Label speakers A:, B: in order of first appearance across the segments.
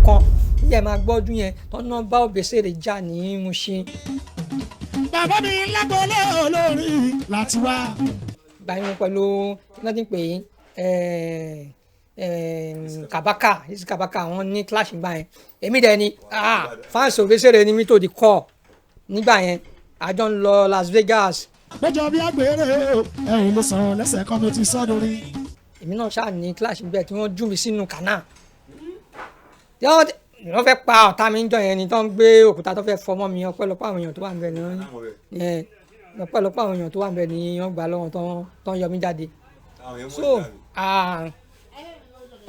A: kan yẹ máa gbọ́dún yẹn tọ́nà bá Òbésèré jà ní Mushin.
B: Bàbá mi lágbọ́lé olórin láti wá.
A: Gbàyẹn pẹ̀lú kí wọ́n ti ń pè é, Kabaka isi Kabaka, wọ́n ní clash gbà yẹn. Èmi dẹ̀ ni fans Òbésèré ni mi tó di kọ́ nígbà yẹn, àjọ ń lọ Las Vegas.
B: Péjọ bí àgbèrè o, ẹ̀yin ló sọ̀rọ̀ lẹ́sẹ̀ kan, mo ti sọ́ lórí.
A: Èmi náà ṣáà ní clash bẹ́ẹ̀ tí wọ́n jù mí sínú kànáà tí wọ́n fẹ́ pa ọ̀tá mi níjọ́ yẹn ni tó ń gbé òkúta tó fẹ́ fọmọ́ mi. Ọpẹ́lọpẹ́ àwọn èèyàn tó wà níbẹ̀ ni wọ́n, ọpẹ́lọpẹ́ àwọn èèyàn tó wà níbẹ̀ ni wọ́n gbà lọ́wọ́ tó ń yọ mí jáde. So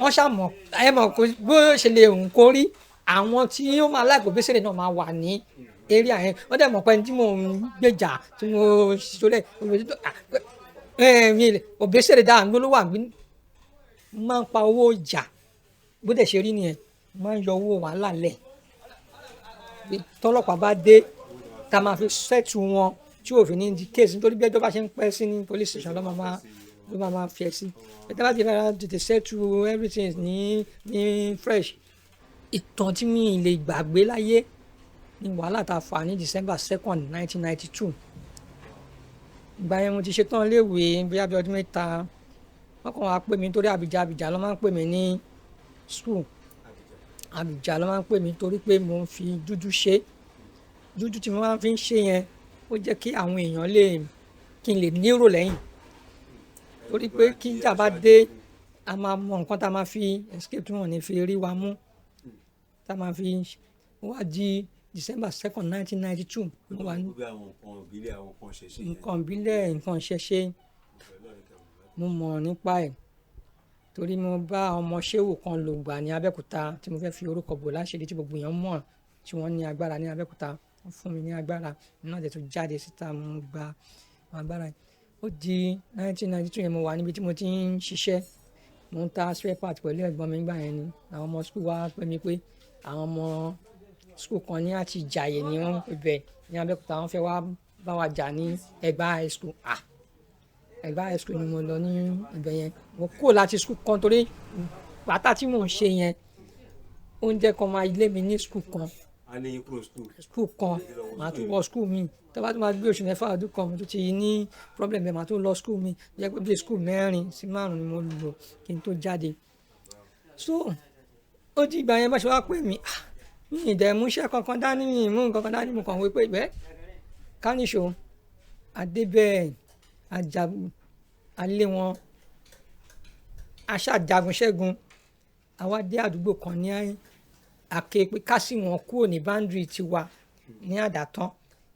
A: wọ́n ṣàmọ̀ ẹ mọ̀ bó ṣe lè hùn kó rí, àwọn tí ó máa láìpẹ́ Òbésèré náà máa wà ní area yẹn. Wọ́n dẹ̀ mọ̀ pé tí mò ń gbèjà tí mo ṣọlẹ̀ Òbésèré dáa ń gbólówó àgbẹ̀ máa ń pa owó ìjà. Bó dẹ̀ ṣe rí nìyẹn, máa ń yọ owó wàhálà lẹ̀ tọ́lọ́pàá bá dé tá a máa fi settle wọn tí òfin ní di case, nítorí bí ẹjọ́ bá ṣe ń pẹ́ sí ní police station ló máa fi ẹ sí ẹjọ́ bá ti fẹ́ tètè settle everything ní fresh. Ìtàn tí mi lè gbàgbé láyé ní wàhálà tá a fà ní December 2nd, 1992. Ìgbà yẹn mo ti ṣetán léèwé bóyá bí ọdún 3. Wọ́n kàn wá pè mí torí Àbíjà, Àbíjà ló máa ń pè mí ní school. Àbíjà ló máa ń pè mí torí pé mo ń fi dúdú ṣe. Dúdú tí mo máa ń fi ń ṣe yẹn, ó jẹ́ kí àwọn èèyàn lè kí n lè nírò lẹ́yìn, torí pé kí ìjà bá dé, a máa mọ nǹkan tá a máa fi escape tí wọ́n ní fi rí wa mú, tá a máa fi wá di December 2nd, 1992. Mo wà ní nǹkan ìbílẹ̀, nǹkan ìṣẹ̀ṣe, mo mọ̀ nípa ẹ̀ torí mo bá ọmọ ṣéwù kan lò gbà ní Abẹ́òkúta tí mo fẹ́ fi orúkọ bò láṣìírí, tí gbogbo èèyàn mọ̀, tí wọ́n ní agbára ní Abẹ́òkúta. Wọ́n fún mi ní agbára náà dẹ̀ tún jáde síta, mo gba agbára. Ó di 1992 yẹn, mo wà níbi tí mo ti ń ṣiṣẹ́, mo ń ta spare part pẹ̀lú ẹ̀gbọ́n mi nígbà yẹn ni àwọn ọmọ school wá pè mí pé àwọn ọmọ school kan ní àti Ìjàyè ní wọ́n pè bẹ́ẹ̀ ní Abẹ́òkúta, wọ́n fẹ́ wá bá wa jà ní Ẹ̀gbá High School. Ah, Ẹ̀gbá High School ni mo lọ ní ibẹ̀ yẹn. Mo kúrò láti school kan torí bàtà tí mò ń ṣe yẹn, oúnjẹ kan máa lé mi ní school kan.
C: A ní kúrò school.
A: School kan, màá tún wọ school mi. Tó bá tún máa gbé oṣù 6 ọdún kan, mo tún ti ní problem bẹ́ẹ̀, màá tún lọ school mi. Jẹ́ pé bí school mẹ́rin sí márùn-ún ni mo lò kí n tó jáde. So ó di ìgbà yẹn, bá ṣe wá pè mí, ah, mi ì dẹ̀ mú iṣẹ́ kankan dání, mi ì mú nǹkan kan dání. Mo kàn wí pé bẹ́ẹ̀ káníṣó adébẹ̀ ajagun alé wọn, aṣáàjagun ṣẹ́gun. Àwa dé àdúgbò kan ní Àké pé ká sì wọn kúrò ní boundary tiwa ní Àdàtán,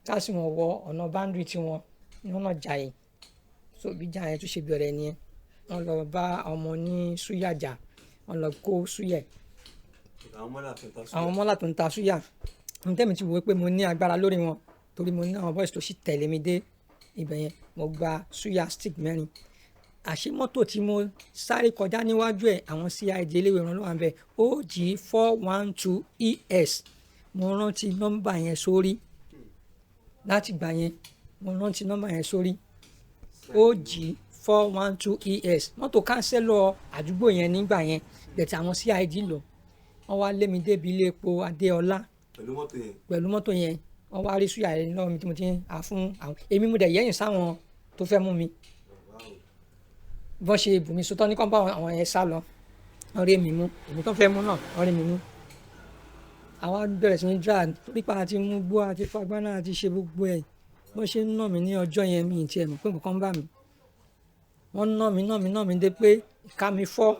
A: ká sì wọn wọ ọ̀nà boundary tiwọn ní ọ̀nà Jàyè. So bí ìjà yẹn tún ṣe bẹ̀rẹ̀ nìyẹn. Wọ́n lọ bá ọmọ ní súyà jà, wọ́n lọ kó súyà.
C: Àwọn mọ́là tó ń ta súyà.
A: Àwọn mọ́là tó ń ta súyà ní tẹ́mi ti wò pé mo ní agbára lórí wọn torí mo ní àwọn boys tó sì tẹ̀lé mi dé ibẹ̀ yẹn. Mo gba súyà stick mẹ́rin. Àṣé mọ́tò tí mo sáré kọjá níwájú ẹ̀, àwọn CID eléwéran ló wà níbẹ̀, OG 412 ES. Mo rántí nọ́mbà yẹn sórí láti gbà yẹn, mo rántí nọ́mbà yẹn sórí, OG 412 ES. Mọ́tò councillor àdúgbò yẹn nígbà yẹn bẹ̀tẹ̀ àwọn CID lọ, wọ́n wá lé mi débi ilé epo Adéọlá.
C: Pẹ̀lú mọ́tò yẹn.
A: Pẹ̀lú mọ́tò yẹn. Wọ́n wá rí súyà yẹn lọ́wọ́ mi tí mo ti ń ha fún àwọn. Èmi mo dẹ̀ yẹ́yìn sáwọn tó fẹ́ mú mi. Bọ́n ṣe bùnmi sọtọ́ ní kán bá àwọn yẹn sá lọ, wọ́n rí mi mú. Èmi tó fẹ́ mú náà, wọ́n rí mi mú. Àwa bẹ̀rẹ̀ sí ní dra torí pa àti mú gbó àti fagbáná àti ṣe gbogbo ẹ̀. Bọ́n ṣe ń nà mí ní ọjọ́ yẹn, mi ì tiẹ̀ mọ̀ pé nǹkan kan bá mi. Wọ́n nà mí, nà mí, nà mí dé pé ìka mi fọ́,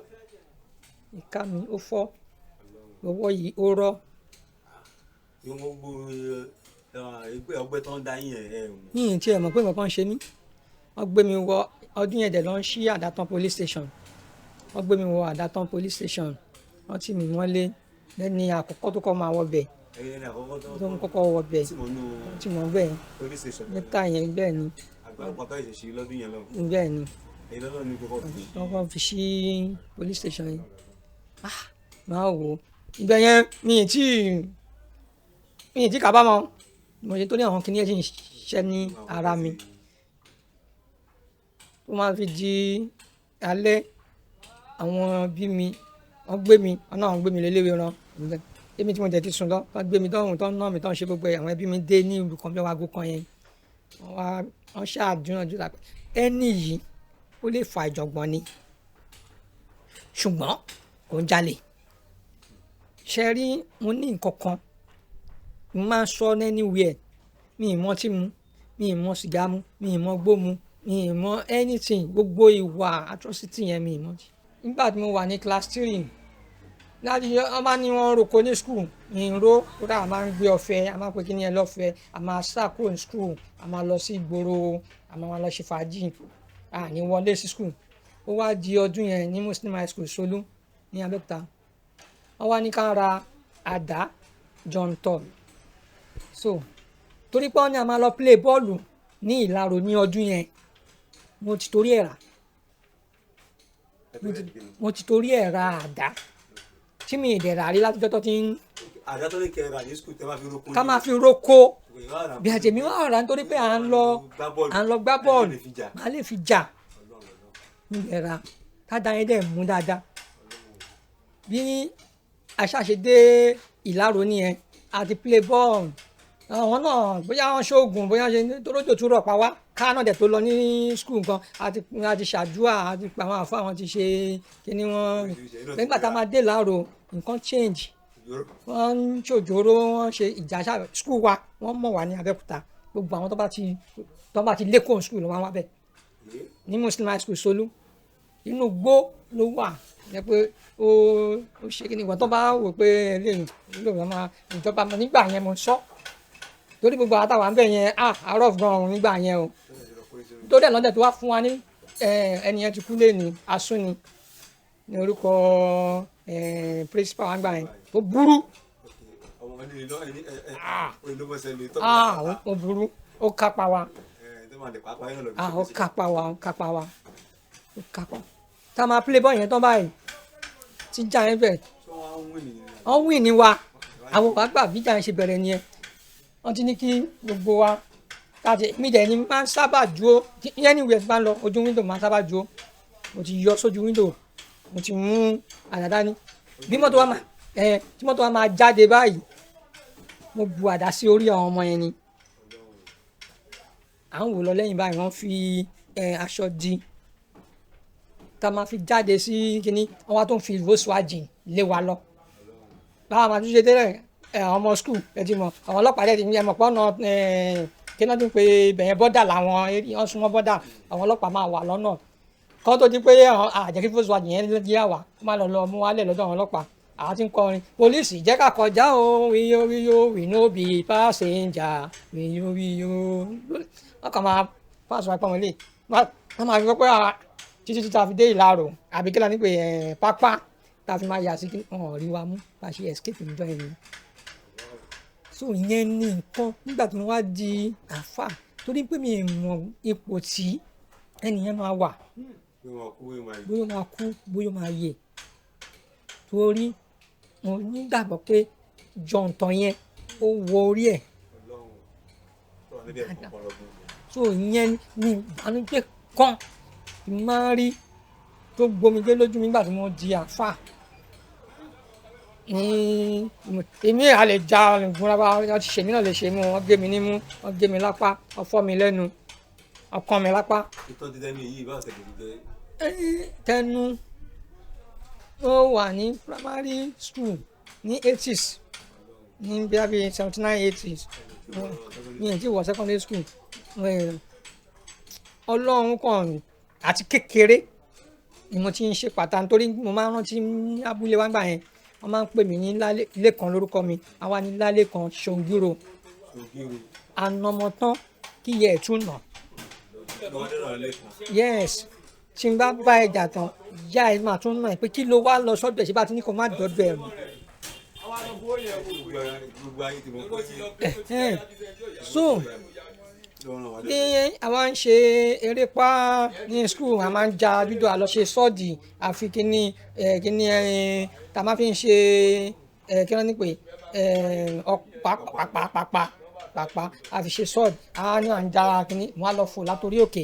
A: ìka mi ó fọ́, ọwọ́ yìí ó rọ́.
C: Ní gbogbo ẹgbẹ́ ọgbẹ́ tó ń dá yín ẹ̀.
A: Mi ì tiẹ̀ mọ̀ pé nǹkan kan ṣe mí. Wọ́n gbé mi wọ ọdún yẹn dẹ̀ lọ ń ṣí Àdàtàn police station. Wọ́n gbé mi wọ Àdàtàn police station, wọ́n tì mí mọ́lé lẹ́ni àkọ́kọ́ tó kọ́ máa wọ bẹ̀.
C: Ẹ̀yin ní àkọ́kọ́ tó
A: tó ń kọ́kọ́ wọ bẹ̀.
C: Tí mo nú
A: tí mo bẹ̀
C: police station.
A: Níta yẹn, bẹ́ẹ̀ ni.
C: Àgbàlagbà tó ṣẹ̀ṣẹ̀ ṣe lọ́dún yẹn lọ.
A: Bẹ́ẹ̀ ni.
C: Ẹ̀yin lọ́dún ní kókó fi ṣí.
A: Wọ́n kọ́ fi ṣí police station yẹn. Ah, máa wò ó ibẹ̀ yẹn, mi ì tí kábàámọ̀ mo ṣe tó ní àwọn kìnìyàn sì ń ṣiṣẹ́ ní ara mi. Tó máa fi di alẹ́, àwọn bí mi Wọ́n gbé mi, wọ́n náà gbé mi léléwé ran. Èmi tí mo tẹ̀ ti sùn lọ, wọ́n gbé mi dọ́hùn, tó ń ná mi, tó ń ṣe gbogbo ẹ̀. Àwọn ẹbí mi dé ní ìlú kan bí wọ́n aago kan yẹn. Wọ́n wá, wọ́n ṣàdúnàdúrà pé ẹni yìí ó lè fa ìjọ̀gbọ̀n ni, ṣùgbọ́n kò ń jalè. Ṣe rí, mo ní nǹkan kan mo máa ń sọ anywhere. Mi ì mọ tí mu, mi ì mọ sìgá mu, mi ì mọ gbó mu, mi ì mọ anything. Gbogbo ìwà atrocity yẹn mi ì mọ. Nígbà tí mo wà ní class 3, láti wọ́n bá ní wọ́n roko ní school, mi ń ro. Kódà a máa ń gbé ọ̀fẹ́, a máa ń pe kíní ẹ lọ́fẹ̀ẹ́, a máa sá kúrò ní school, a máa lọ sí ìgboro, a máa lọ ṣe fàájì, a ní wọlé sí school. Ó wá di ọdún yẹn ní Muslim High School Solú ní Abẹ́òkúta, wọ́n wá ní ká ra àdá jọ̀ǹtọ̀. So torí pé wọ́n ní a máa lọ play bọ́ọ̀lù ní Ìlaró ní ọdún yẹn, mo ti torí ẹ̀ rà, mo ti torí ẹ̀ ra àdá tí mi ì dẹ̀ rà rí látijọ́ tó ti ń.
C: Àdá tó ní kẹ́ rà ní school tẹ́ máa fi roko.
A: Ká máa fi roko bí àtẹ̀mí wà rà nítorí pé à ń lọ gbá bọ́ọ̀lù, màá lè fi jà. Mi ì rà tádà yẹn dẹ̀ mú dáadáa. Bí aṣáṣe dé Ìlaró nìyẹn, àti play ball. Àwọn náà bóyá wọ́n ṣoògùn, bóyá ṣe torójò tún rọ̀ pa wá ká náà dẹ̀ tó lọ ní school nǹkan, àti ṣàdúrà, àti pa àwọn àfa, àwọn ti ṣe kíní wọn. Nígbà tá a máa dé Ìlaró, nǹkan change. Wọ́n ń ṣòjòrò, wọ́n ṣe ìjà ṣá. School wa wọ́n mọ̀ wá ní Abẹ́òkúta. Gbogbo àwọn tó bá ti lẹ́kọ̀ọ́ school ló máa wá bẹ̀ ní Muslim High School Solú. Inú gbó ló wà ní pé ó ṣe kíní ìwọ̀n tó bá wò pé eléyìí ló máa ìjọba nígbà yẹn mo sọ, torí gbogbo àtàwọn àbẹ̀ yẹn àárọ̀ gan-an nígbà yẹn o. Torí ẹ̀ lọ́dẹ̀ tó wá fún wa ní ẹni yẹn ti kú lé ní asúni ní orúkọ principal wa gbà yẹn tó burú. Ó burú, ó kápá wa, ó kápá wa, ó kápá wa, ó kápá. Tá a máa play ball yẹn tán báyìí tí jà yẹn bẹ̀, wọ́n win ní wa. Àwọn wàá gbà bí jà yẹn ṣe bẹ̀rẹ̀ nìyẹn. Wọ́n ti ní kí gbogbo wa káàtì. Mi dẹ̀ ni máa ń sábà dúró anywhere tí máa ń lọ, ojú window máa ń sábà dúró. Mo ti yọ sójú window, mo ti mú àdá dání. Bí mọ́tò wa máa tí mọ́tò wa máa jáde báyìí, mo bu àdá sí orí àwọn ọmọ yẹn ni. À ń wò lọ lẹ́yìn báyìí, wọ́n fi aṣọ di tá a máa fi jáde sí kínní. Wọ́n wá tó ń fi Volkswagen lé wa lọ. Báwa máa tún ṣe tẹ́lẹ̀, àwọn ọmọ skul ẹ ti mọ̀, àwọn ọlọ́pàá ẹ ti mọ̀ pé ọ̀nà kí náà tún pé ibẹ̀ yẹn bọ́dà làwọn, wọ́n súnmọ́ bọ́dà, àwọn ọlọ́pàá máa wà lọ́nà. Kọ́ tó di pé àjẹkí Volkswagen yẹn yí àwà, ó máa lọ lọ mú wálẹ̀ lọ́dọ̀ àwọn ọlọ́pàá. Àwọn tí ń kọrin polisi jẹ́ ká kọjá o, wíyó wíyó, we no be passenger, wíyó wíyó. Wọ́n kàn máa pass wá pọ́n lé, wọ́n máa fi sọ pé títí tí ta fi dé Ìlaró àbí kí la ní pé pápá ta fi máa yà sí kí wọ́n rí wa mú bá ṣe escape níjọ́ yẹn ni. So ìyẹn ní nǹkan nígbà tí mo wá di àáfà, torí pé mi mọ ipò tí ẹnìyẹn máa wà, bóyá máa kú, bóyá máa yè. Torí mo nígbàgbọ́ pé jọ̀ǹtàn yẹn ó wọ orí ẹ̀. So ìyẹn ní ìbànújẹ́ kan tí mo máa ń rí tó gbomijé lójú mi nígbà tí mo di àáfà. Èmi à lè ja ìfúnra wa, wọ́n ti ṣèmí náà lè ṣe mú, wọ́n gé mi nímú, wọ́n gé mi lápá, wọ́n fọ́ mi lẹ́nu, wọ́n kán mi lápá.
C: Ìtọ́ ti dẹ́nu yìí bá tẹ̀lé ti dẹ́.
A: Tẹnu ó wà ní primary school ní 80s, ní bíi 79 80s, mi ò tí wọ secondary school. Ọlọ́run kan àti kékeré ni mo ti ń ṣe pàtàkì, nítorí mo máa ń rántí ní abúlé wa gbà yẹn, wọ́n máa ń pè mí ní Lẹ́kan lórúkọ mi, àwa ní Lálẹ́kan Ṣòǹgírò, anamọ̀tán kí yẹ ẹ̀ tún nà. Yes, tí n bá bá ẹ jà tán, ìyá ẹ máa tún nà ẹ pé kí ló wá lọ sọ́dọ̀ ẹ̀, ṣe bá ti ní kó má dọ́dọ̀ ẹ̀ mọ́. So bí àwa ń ṣe eré pa ní school, a máa ń ja júdò, a lọ ṣe sọ́ọ̀dì, àfi kíní kíní tá a máa fi ń ṣe kí wọ́n ní pé ọ̀pá pàpà pàpà, a fi ṣe sọ́ọ̀dì, a ní à ń ja kíní, mo á lọ fò látòrí òkè,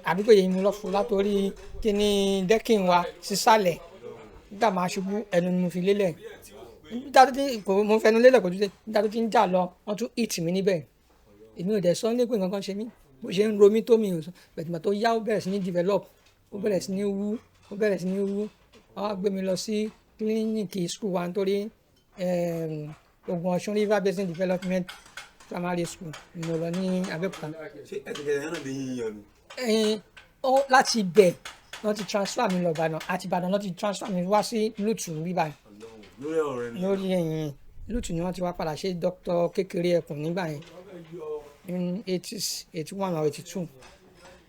A: àbí pé èyí mo lọ fò látòrí kíní dẹ́kìn wa sísàlẹ̀. Nígbà máa ṣubú, ẹnu ni mo fi lélẹ̀. Nígbà tó ti kò, mo fẹnu lélẹ̀ kò tún ṣe. Nígbà tó ti ń jà lọ, wọ́n tún hit mi níbẹ̀. Èmi ò dẹ̀ sọ ní pé nǹkan kan ṣe mí. Bó ṣe ń ro mí tó mi ò sọ. But ìgbà tó yá, ó bẹ̀rẹ̀ sí ní develop, ó bẹ̀rẹ̀ sí ní wú, ó bẹ̀rẹ̀ sí ní wú. Wọ́n wá gbé mi lọ sí clinic school wa nítorí Ògùn Ọ̀ṣun River Basin Development Primary School ni mo lọ ní Abẹ́òkúta.
C: Ṣé ẹsẹ̀kẹsẹ̀ yẹn náà lè yín yàn ni?
A: Ẹ̀yin, ó láti ibẹ̀ wọ́n ti transfer mi lọ Ìbàdàn, àti Ìbàdàn wọ́n ti transfer mi wá sí LUTH níbí báyìí.
C: Lórí ọ̀rọ̀ rẹ ni.
A: Lórí ẹ̀yìn LUTH ni wọ́n ti wá padà ṣe Dr. Kékeré Ẹkùn nígbà yẹn ní 80s, 81 or 82.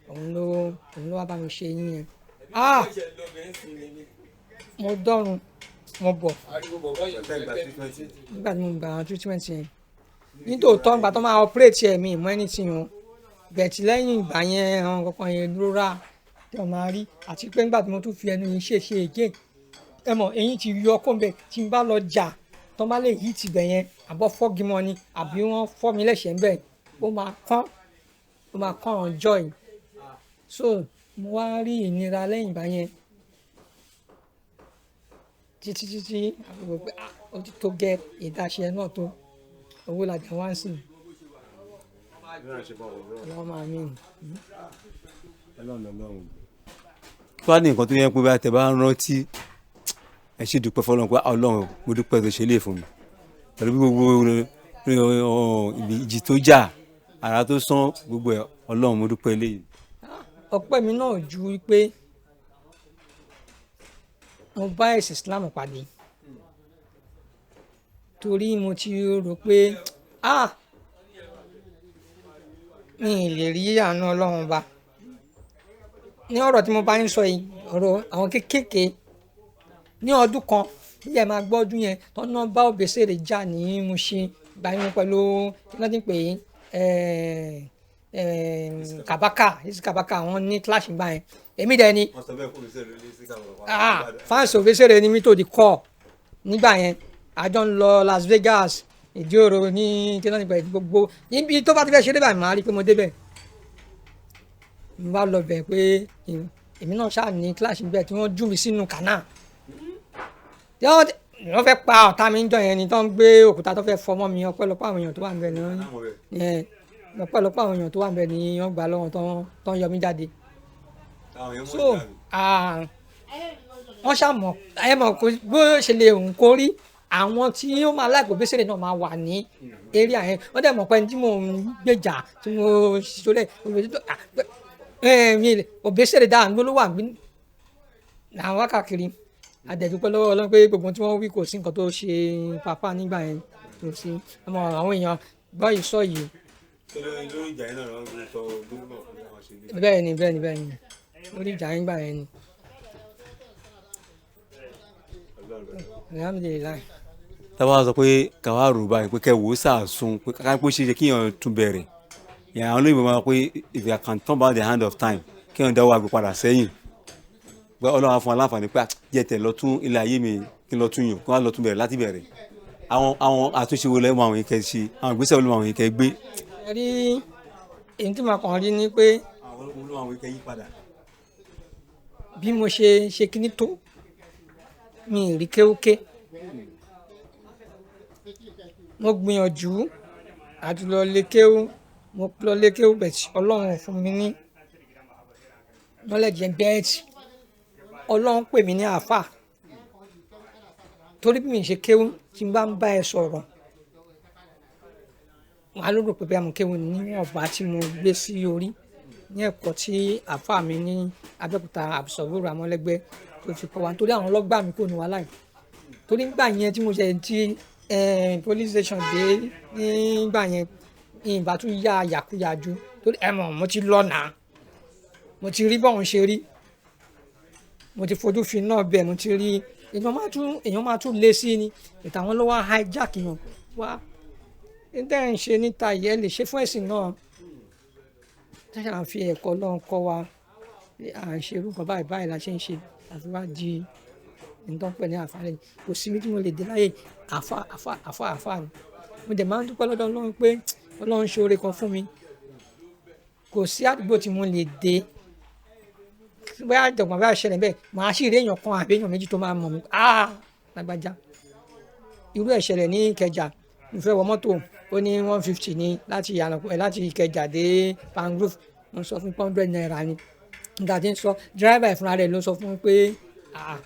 A: Òun ló wá bá mi ṣe eyín yẹn. Ah! Mo dọ́run, mo bọ̀.
C: Ṣé ìgbà treatment yẹn?
A: Nígbà tí mo gba àwọn treatment yẹn, nítòótọ́ nígbà tó máa operate ẹ̀, mi ì mọ anything o. But lẹ́yìn ìgbà yẹn, àwọn kankan yẹn rọra tí wọ́n máa rí, àti pé nígbà tí mo tún fi ẹnu yìí ṣe again, ẹ mọ̀, eyín ti yọ kó ń bẹ̀. Tí n bá lọ jà, tó bá lè yí tibẹ̀ yẹn, àbọ̀ fọ́gi mọ́ ni àbí wọ́n fọ́ mi lẹ́sẹ̀ ń bẹ̀, ó máa kán, ó máa kán ọjọ́ yìí. So mo wá rí ìnira lẹ́yìn ìgbà yẹn títí títí àbúrò pé, ah, ó ti tó gẹ́, ìdáṣẹ́ náà tó owó làjà wá ń sìn. Ọlọ́run máa mí.
C: Kí wàá ní nǹkan tó yẹ pé bá tẹ bá ń rántí, ẹ ṣe dúpẹ́ fọlọ́run pé Ọlọ́run, mo dúpẹ́ tó ṣe lè fún mi pẹ̀lú bí gbogbo ibi ìjì tó jà, ara tó sán, gbogbo ẹ̀, Ọlọ́run, mo dúpẹ́ eléyìí.
A: Ọpẹ́ mi náà ju wípé mo bá ẹ̀sìn Islam pàdé, torí mo ti rò pé, ah, mi ì lè rí àánú Ọlọ́run bá ní ọ̀rọ̀ tí mo bá ń sọ yìí, ọ̀rọ̀ àwọn kéékèèké. Ní ọdún kan bí ẹ máa gbọ́ ọdún yẹn tọ́nà bá Òbésèré jà ní Mushin gbà yín pẹ̀lú kí wọ́n ti ń pè é, Kabaka, isi Kabaka, wọ́n ní clash gbà yẹn. Èmi dẹ̀ ni
C: Wọ́n sọ bẹ́ẹ̀ kó Òbésèré lé sí Kabaka.
A: Ah, fans Òbésèré ni mi tó di kọ́ nígbà yẹn. Àjọ ń lọ Las Vegas, Ìdíòrò ní kí wọ́n ti pè é, gbogbo níbi tó bá ti fẹ́ ṣeré báyìí, màá rí i pé mo débẹ̀. Mo bá lọ bẹ̀ pé èmi náà ṣáà ní clash bẹ́ẹ̀ tí wọ́n jù mí sínú kànáà tí wọ́n fẹ́ pa ọ̀tá mi níjọ́ yẹn ni, tó ń gbé òkúta tó fẹ́ fọmọ́ mi. Ọpẹ́lọpẹ́ àwọn èèyàn tó wà níbẹ̀ ni wọ́n, ọpẹ́lọpẹ́ àwọn èèyàn tó wà níbẹ̀ ni wọ́n gbà lọ́wọ́ tó ń yọ mí jáde. So wọ́n ṣàmọ̀, ẹ mọ̀ bó ṣe lè ń kórí àwọn tí ó máa láìpẹ́ Òbésèré náà máa wà ní area yẹn. Wọ́n dẹ̀ mọ̀ pé tí mò ń gbèjà tí mo ṣọlẹ̀ mi Òbésèré dáa ń gbólówó àgbín làwọn wákàkiri. Àdẹ̀dúpẹ́ lọ́wọ́ Ọlọ́run pé gbogbo tí wọ́n wí, kò sí nǹkan tó ṣe pàpà nígbà yẹn, kò sí ọmọ àwọn èèyàn gbọ́ ìsọ yìí.
C: Lórí ìjà yẹn náà ló ń sọ gómìnà fún wọn ṣe lé.
A: Bẹ́ẹ̀ ni, lórí ìjà yẹn gbà yẹn ni. Alhamdulillahi.
C: Táwa sọ pé káwa rò báyìí pé kẹ́ wò ó sàásùn pé ká pé ó ṣe é ṣe kíyàn tún bẹ̀rẹ̀ ìyẹn, àwọn olóyìnbó máa pé if you can turn back the hand of time, kíyàn dáwọ́ àgbẹ̀ padà sẹ́yìn, pé Ọlọ́run á fún wa láǹfààní pé jẹ́ tẹ̀ lọ tún ilé ayé mi, kí n lọ tún yàn, kí wọ́n á lọ tún bẹ̀rẹ̀ láti bẹ̀rẹ̀, àwọn àtúnṣe wo lẹ́mọ̀ àwọn yìí kẹ́ ṣe, àwọn ìgbésẹ̀ wo lẹ́mọ̀ àwọn yìí kẹ́ gbé?
A: Ẹ rí èyí tí màá kàn rí ni pé
C: àwọn olóhùn àwọn yìí kẹ́ yí padà.
A: Bí mo ṣe ṣe kíní tó, mi ì rí kéwúké. Mo gbìyànjú àti lọ lé kéwú, mo lọ lé kéwú bẹ̀ tí Ọlọ́run fún mi ní knowledge yẹn bẹ́ẹ̀ tí Ọlọ́run pè mí ní àáfà, torí bí mi ṣe kéwú, tí n bá ń bá ẹ sọ̀rọ̀, wàá lérò pé bí mo kéwú ní níwọ̀nba tí mo gbé sí orí ní ẹ̀kọ́ tí àáfà mi ní Abẹ́òkúta, Abdulsabur Amọ́lẹ́gbẹ́, tó fi kọ́ wa, nítorí àwọn ọlọ́gbà mi kò ní wàhálà yìí. Torí nígbà yẹn tí mo ṣe ti police station dé nígbà yẹn, ìbá tún yá yàkúyà ju, torí ẹ mọ̀, mo ti lọ nà, mo ti rí bọ́un ṣe rí, mo ti fojú fi náà bẹ́ẹ̀, mo ti rí èèyàn máa tún lé sí ni ìtàwọn ló wá hijack yàn wá. Ní tẹ́ ẹ̀ ń ṣe níta yìí, ẹ lè ṣe fún ẹ̀sìn náà. Tí à ń fi ẹ̀kọ́ Ọlọ́run kọ́ wa, à ń ṣe irú nǹkan báyìí báyìí la ṣe ń ṣe, àfi wá di ẹni tó ń pè ní àfáà lẹ́yìn. Kò sí ibi tí mo lè dé láyé, àfáà, àfáà, àfáà, àfáà ni. Mo dẹ̀ máa ń dúpẹ́ lọ́dọ̀ Ọlọ́run pé Ọlọ́run ṣe oore kan fún mi. Kò sí àdúgbò tí mo lè dé. Bóyá ìjọ̀gbọ̀n bá ṣẹlẹ̀ bẹ́ẹ̀, màá sì rí èèyàn kan àbí èèyàn méjì tó máa mọ̀ mí. Ah, lágbájá. Irú ẹ̀ ṣẹlẹ̀ ní Ìkẹjà. Mo fẹ́ wọ mọ́tò, ó ní 150 ní láti láti Ìkẹjà dé Palmgrove. Mo sọ fún ₦100 ni. Nígbà tí ń sọ, driver fúnra rẹ̀ ló sọ fún mi pé, ah,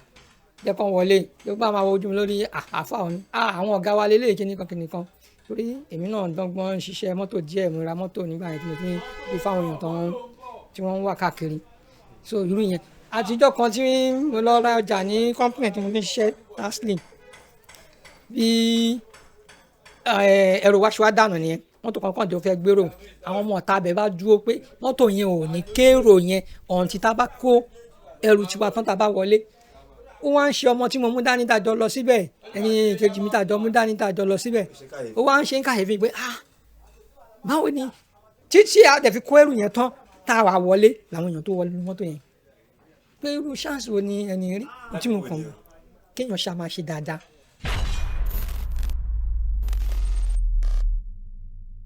A: jẹ́ kán wọlé. Ló bá máa wo ojú mi lórí àáfà òun. Ah, àwọn ọ̀gá wa lélẹ̀ kíní kan kíní kan. Torí èmi náà dọ́gbọ́n ṣiṣẹ́ mọ́tò díẹ̀, mo ra mọ́tò nígbà yẹn tí mo fi ń gbé fáwọn èèyàn tán tí wọ́n ń wà káàkiri. So irú yẹn. Àtijọ́ kan tí mo lọ ra ọjà ní company tí mo fi ń ṣiṣẹ́, Taslim. Bí ẹrù wa ṣe wá dànù nìyẹn. Mọ́tò kan kàn dé, ó fẹ́ gbérò. Àwọn ọmọ ọ̀tá abẹ bá dúró pé mọ́tò yẹn ò ní kérò yẹn ọ̀hún tí tá bá kó ẹrù tiwa tán tá bá wọlé. Ó wá ń ṣe ọmọ tí mo mú dání tá jọ lọ síbẹ̀, ẹni kejì mi tá jọ mú dání tá jọ lọ síbẹ̀. Ó wá ń ṣe ń kàyéfì pé, ah, báwo ni títí a dẹ̀ fi kó ẹrù yẹn tán tá a wà wọlé làwọn èèyàn tó wọlé nínú mọ́tò yẹn. Pé irú chance wo ni ẹni rí tí mo kàn kéèyàn ṣá máa ṣe dáadáa.